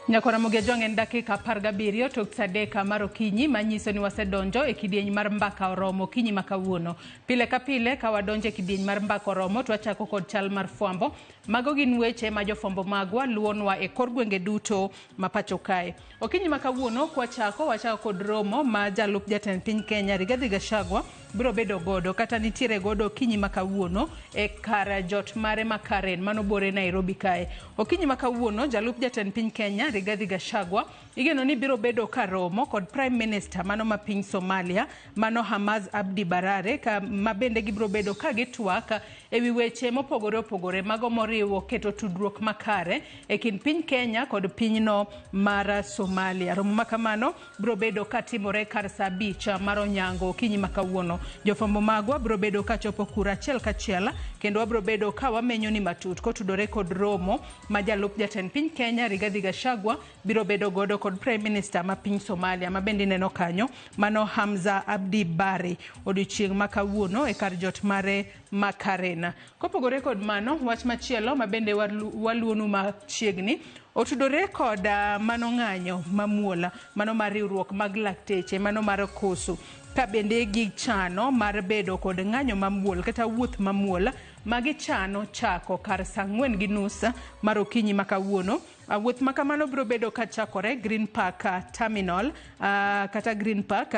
Nyakora Mogejwang' en dakika 17 tok sa adek mar okinyi manyiso ni wasedonjo e kidieny mar mbaka oromo okinyi ma kawuono. Pile ka pile ka wadonjo e kidieny mar mbaka oromo to wachako kod chal mar fwambo. Mago gin weche ma jofwambo magwa luwonwa e kor gwenge duto ma pacho kae. Okinyi ma kawuono kwachako, wachako kod romo ma jalup jatend piny Kenya Rigathi Gachagua biro bedo godo kata nitiere godo okinyi ma kawuono e kar jot mare ma Karen mano bore Nairobi kae. Okinyi ma kawuono jalup jatend piny Kenya Rigathi Gachagua igeno ni biro bedo ka romo kod Prime Minister mano ma piny Somalia mano Hamaz Abdi Barare ka ma bende gibiro bedo ka gitwak e wi weche mopogore opogore mago moriwo keto tudruok makare e kind piny Kenya kod pinyno mar Somalia. Romo ma kamano biro bedo ka timore kar saa abich mar onyango okinyi ma kawuono. Jofwambo magwa biro bedo ka chopo kura achiel kachiel kendo wabiro bedo ka wamenyo ni matut kotudore kod romo ma jalup jatend piny Kenya Rigathi Gachagua biro bedo godo kod Prime Minister ma piny Somalia ma bende ineno kanyo mano Hamza Abdi Barre odiochieng' ma kawuono e kar jot mare ma Karen. Kopogore kod mano, wach machielo ma bende waluonu machiegni otudore kod mano ng'anyo mamuol, mano mar riwruok mag lakteche, mano mar KUSU, ka bende gichano mar bedo kod ng'anyo mamuol kata wuoth mamuol ma gichano chako kar saa ang'wen gi nus mar okinyi ma kawuono. Wuoth ma kamano biro bedo ka chakore Green Park Terminal kata Green Park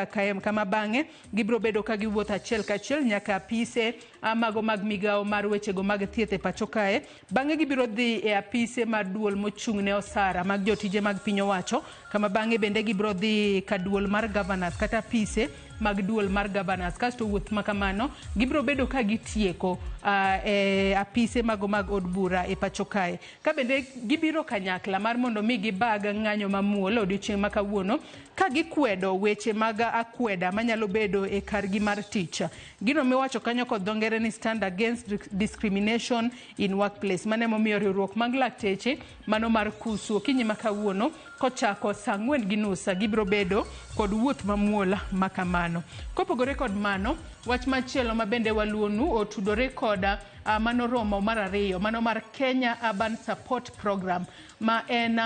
kama bang'e gibiro bedo ka giwuotho achiel kachiel nyaka apise mago mag migawo mar wechego mag thieth e pacho kae. Bang'e gibiro dhi e apise mar duol mochung' ne osara mag jotije mag piny owacho, kama bang'e bende gibiro dhi ka duol mar governors kata apise mag duol mar governors. Kasto wuoth ma kamano gibiro bedo ka gitieko e apise mago mag od bura e pacho kae. Ka bende gibiro kanyakla mar mondo mi gibag ng'anyo mamuol odiochieng' ma kawuono ka gikwedo weche mag akweda manyalo bedo e kargi mar tich. Gino miwacho kanyo kod dho ngere ni stand against discrimination in workplace. Mano emomiyo riwruok mag lakteche mano mar KUSU okinyi ma kawuono kochako saa ang'wen gi nus gibiro bedo kod wuoth mamuol ma kamano. Kopogore kod mano, wach machielo ma bende waluonu otudore kod mano romo mar ariyo mano mar Kenya Urban Support Program ma en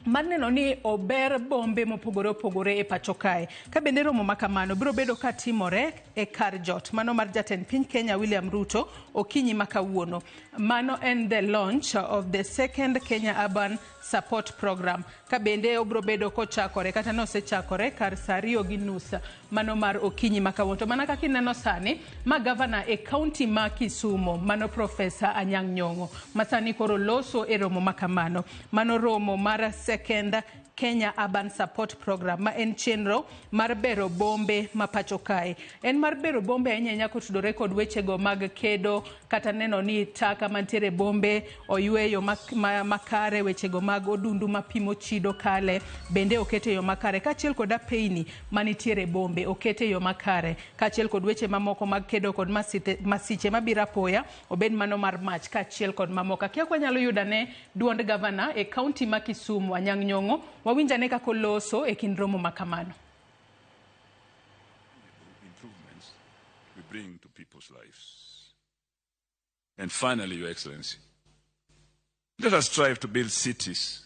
mar neno ni ober bombe mopogore opogore e pacho kae. Ka bende romo ma kamano biro bedo ka timore e kar jot mano mar jatend piny Kenya William Ruto okinyi ma kawuono. Mano en the launch of the second Kenya Urban Support Program. Ka bende obiro bedo kochakore kata nosechakore kar saa ariyo gi nus mano mar okinyi ma kawuono. To mana kaka ineno sani, ma gavana e kaunti ma Kisumu mano Profesa Anyang' Nyong'o ma sani koro loso e romo ma kamano. Mano romo mar second Kenya Urban Support Program ma en chenro mar bero bombe ma pacho kae. En mar bero bombe ahinya ahinya kotudore kod wechego mag kedo kata neno ni taka mantiere e bombe oywe yo makare, wechego mag odundu mapimo chido kale bende oket e yo makare, kaachiel kod apeyni manitiere e bombe oket e yo makare, kaachiel kod weche mamoko mag kedo kod masiche mabiro apoya, obed mano mar mach kaachiel kod mamoko. Akia kwa nyalo yudo ane duond gavana e kaunti ma Kisumu Anyang' Nyong'o, wawinj ane kaka oloso e kind romo ma kamano. Improvements we bring to people's lives. And finally, Your Excellency, let us strive to build cities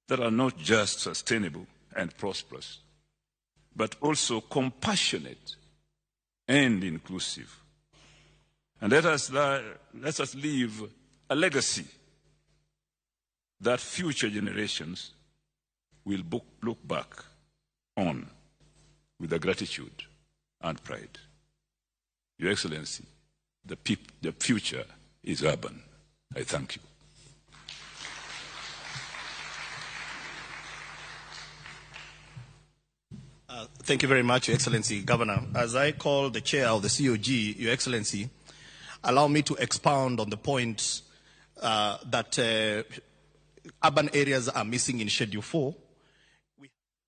that are not just sustainable and prosperous, but also compassionate and inclusive. And let us leave a legacy that future generations will look back on with gratitude and pride. Your Excellency, the future is urban. I thank you. Thank you very much, Your Excellency, Governor. As I call the chair of the COG, Your Excellency, allow me to expound on the point that urban areas are missing in Schedule 4.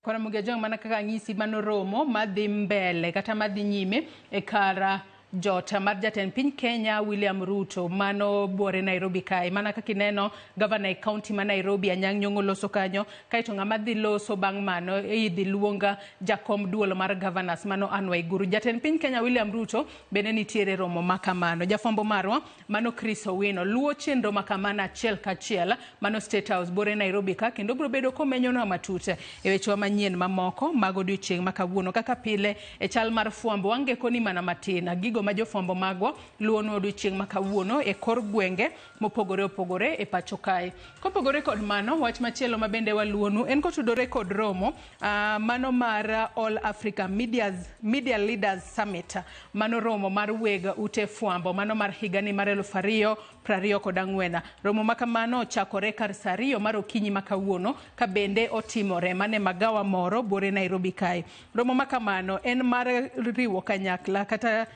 Kora Mugejong mana kaka anyisi mano romo madhi mbele kata madhi nyime e kar Jot mar jatend piny Kenya William Ruto mano buore Nairobi kae. Mana kaka ineno gavana e kaunti ma Nairobi Anyang' Nyong'o loso kanyo, kaeto ng'ama dhi loso bang' mano idhi luong jakom duol mar governors mano Anne Waiguru. Jatend piny Kenya William Ruto bende nitiere romo ma kamano. Jafwambo marwa mano Chris Owino luwo chenro ma kamano achiel kachiel mano State House buore Nairobi ka, kendo biro bedo komenyonwa matut e wechewa manyien mamoko mag odiochieng' ma kawuono. Kaka pile e chal mar fwambo wangeko ni mana matin gigo ma jofwambo magwa luwonwa odiochieng' ma kawuono e kor gwenge mopogore opogore e pacho kae. Kopogore kod mano, wach machielo ma bende waluwonu en kotudore kod romo mano mar All Africa Media Leaders Summit, mano romo mar weg ute fwambo mano mar higani mar 2024. Romo ma kamano ochakore kar saa 2 mar okinyi ma kawuono ka bende otimore mane magawa moro buore Nairobi kae. Romo ma kamano en mar riwo kanyakla kata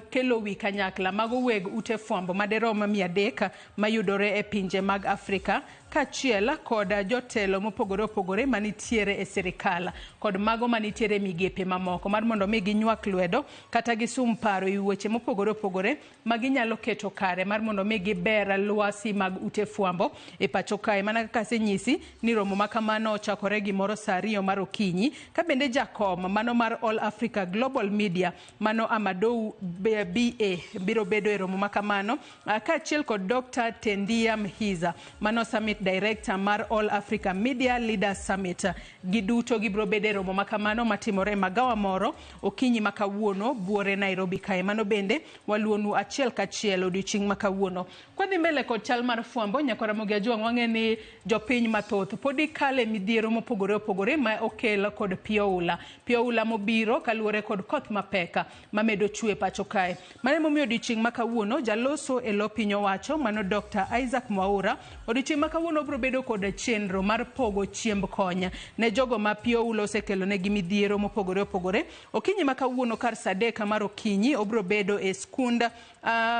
kelo wi kanyakla mago weg ute fwambo maderom 300 mayudore e pinje mag Afrika, kaachiel kod jotelo mopogore opogore manitiere e sirikal kod mago manitiere e migepe mamoko, mar mondo mi ginywak lwedo kata gisum paro e weche mopogore opogore ma ginyalo keto kare mar mondo mi giber lwasi mag ute fwambo e pacho kae. Mana kaka asenyisi ni romo ma kamano ochakore gimoro saa 2 mar okinyi, ka bende jakom mano mar All Africa Global Media mano Amadou BA biro bedo e romo ma kamano, kaachiel kod Dr. Tendia Mhiza mano Summit Director mar All Africa Media Leaders Summit. Giduto gibiro bedo e romo ma kamano matimore e magawa moro okinyi ma kawuono buore Nairobi kae. Mano bende waluonu achiel kachiel odiochieng' ma kawuono. Kwadhi mbele kod chal mar fwambo, nyaka Ramogi Ajwang' wang'e ni jopiny mathoth podi kale midhiero mopogore opogore ma okel kod pi oula. Pi oula mobiro kaluwore kod koth mapek mamedo chwe pacho kae. Mano emomiyo odiochieng' ma kawuono jaloso e lo piny owacho mano Dr. Isaac Mwaura odiochieng' ma kawuono biro bedo kod chenro mar pogo chiemb kony ne jogo ma pi oula osekelo negi midhiero mopogore opogore. Okinyi ma kawuono kar saa 3 mar okinyi obiro bedo e skund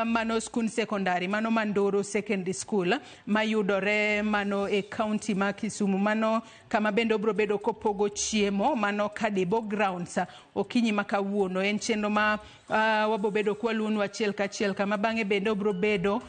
mano skund sekondari mano Mandoro Secondary School mayudore mano e kaunti ma Kisumu, mano kama bende obiro bedo kopogo chiemo mano Kadibo Grounds okinyi ma kawuono. En chenro ma wabo bedo kwaluonu achiel kachiel, kama bang'e bende obiro bedo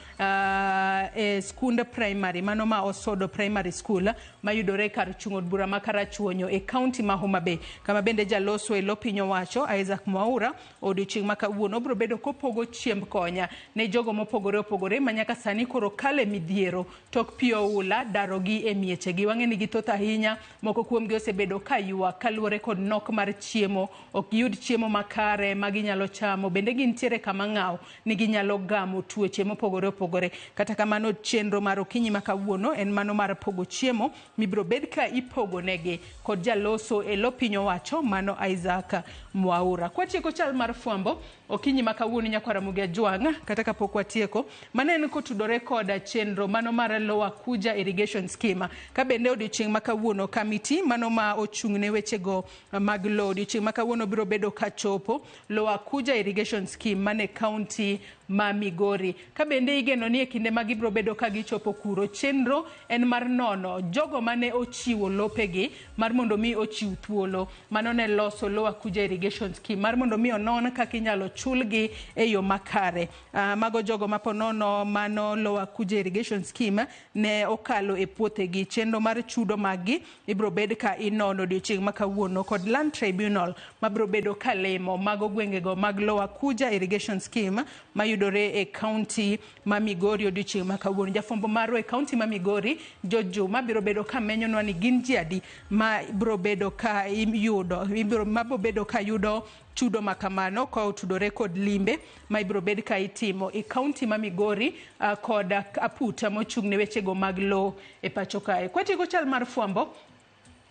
e skund primary mano ma Osodo Primary School mayudore kar chung' od bura ma Karachuonyo e kaunti ma Homa Bay, kama bende jaloso e lo piny owacho Isaac Mwaura odiochieng' ma kawuono obiro bedo kopogo chiemb konya ne jogo mopogore opogore ma nyaka sani koro kale midhiero tok pi oula darogi e miechegi. Wang'e ni githoth ahinya, moko kuomgi osebedo ka ywak kaluwore kod nok mar chiemo, ok giyud chiemo makare ma ginyalo chamo, bende gintiere kama ng'aw ni ginyalo gamo tuoche mopogore opogore. Kata kamano chenro mar okinyi ma kawuono en mano mar pogo chiemo mibiro bed ka ipogo negi kod jaloso e lo piny owacho mano Isaac Mwaura. Kwatieko chal mar fwambo okinyi ma kawuono nyaka Ramogi Ajwang', kata kapok watieko, mano en kotudore kod chenro mano mar Lower Kuja Irrigation Scheme. Ka bende odiochieng' ma kawuono kamiti mano ma ochung' ne wechego mag lowo odiochieng' ma kawuono biro bedo kachopo Lower Kuja Irrigation Scheme mane kaunti ma Migori. Ka bende igeno ni e kinde ma gibiro bedo ka gichopo kuro, chenro en mar nono jogo mane ochiwo lopegi mar mondo mi ochiw thuolo mano ne loso Lower Kuja Irrigation Scheme mar mondo mi onon kaka inyalo chulgi e yo makare. Mago jogo ma ponono mano Lower Kuja Irrigation Scheme ne okalo e puothegi. Chenro mar chudo maggi ibiro bed ka inono odiochieng' ma kawuono kod Land Tribunal mabiro bedo ka limo mago gwengego mag Lower Kuja Irrigation Scheme mayudore e kaunti ma Migori odiochieng' ma kawuono. Jafwambo marwa e kaunti ma Migori George Juma biro bedo ka menyonwa ni gin ji adi ma biro bedo ka yudo mabiro bedo ka yudo chudo ma kamano ka otudore kod limbe ma ibiro bed ka itimo e kaunti ma Migori kod aputa mochung' ne wechego mag lowo e pacho kae. Kwatieko chal mar fwambo,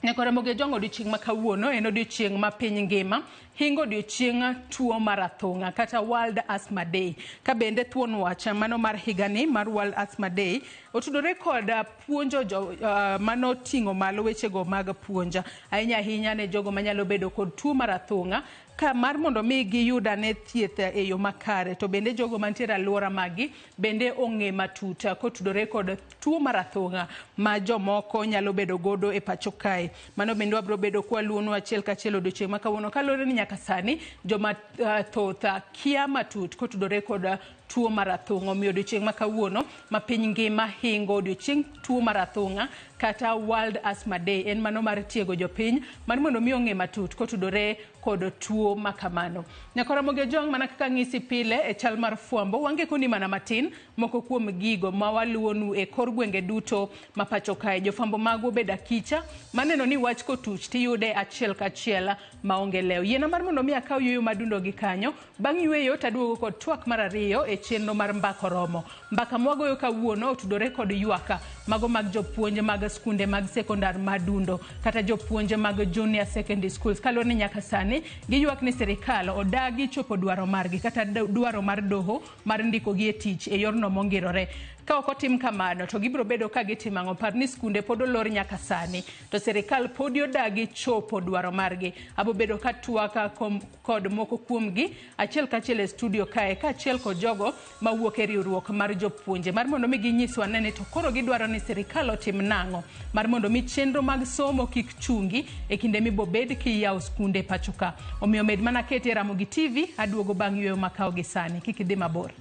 nyaka Ramogi Ajwang' odiochieng' ma kawuono en odiochieng' ma piny ngima hingo odiochieng' tuo mar athung'a kata World Asthma Day. Ka bende thuon wach mano mar higani mar World Asthma Day Otudore kod puonjo jo manoting'o malo wechego mag puonja ahinya ahinya ne jogo manyalo bedo kod tuo mar athung'a ka mar mondo mi giyud ane thieth e yo makare, to bende jogo mantiere alwora maggi bende ong'e matut kotudore kod tuo mar athung'a ma jomoko nyalo bedo godo e pacho kae. Mano bende wabiro bedo kwaluonu achiel kachiel odiochieng' ma kawuono, kaluwore ni nyaka sani joma thoth kia matut kotudore kod tuo mar athung'a. Omiyo odiochieng' ma kawuono ma piny ngima hingo odiochieng' tuo mar athung'a kata World Asthma Day, en mano mar tiego jopiny mar mondo mi ong'e matut kotudore kod tuo ma kamano. Nyakora Ramogi Ojwang', mana kaka ng'isi pile e chal mar fwambo, wangeko ni mana matin moko kuom gigo ma waluwonu e kor gwenge duto ma pacho kae. Jofwambo magwa obedo akicha maneno ni wach kotuch tiyude achiel kachiel maonge lew. Yiena mar mondo mi akaw yueyo madundo gi kanyo, bang' yueyo taduogo kod twak mar ariyo e chenro mar Mbaka Oromo. Mbaka mwagoyo kawuono otudore kod ywak mago mag jopuonj mag skunde mag sekondar madundo kata jopuonj mag junior secondary schools, kaluwore ni nyaka sani giywak ni sirikal odagi chopo dwaro margi kata dwaro mar doho mar ndikogi e tich e yorno mongirore. Ka ok otim kamano to gibiro bedo ka gitimo ang'o? Par ni skunde pod olor nyaka sani to sirikal podi odagi chopo dwaro margi. Abo bedo ka twak kod moko kuomgi achiel kachiel e studio kae, kaachiel kod jogo mawuok e riwruok mar jopuonje mar mondo mi ginyiswa ane ni to koro gidwaro ni sirikal otim nang'o mar mondo mi chenro mag somo kik chungi e kinde mibobed kiyawo skunde pacho ka. Omiyo med mana kete Ramogi TV, aduogo bang' yueyo makawo gi sani. Kik idhi mabor.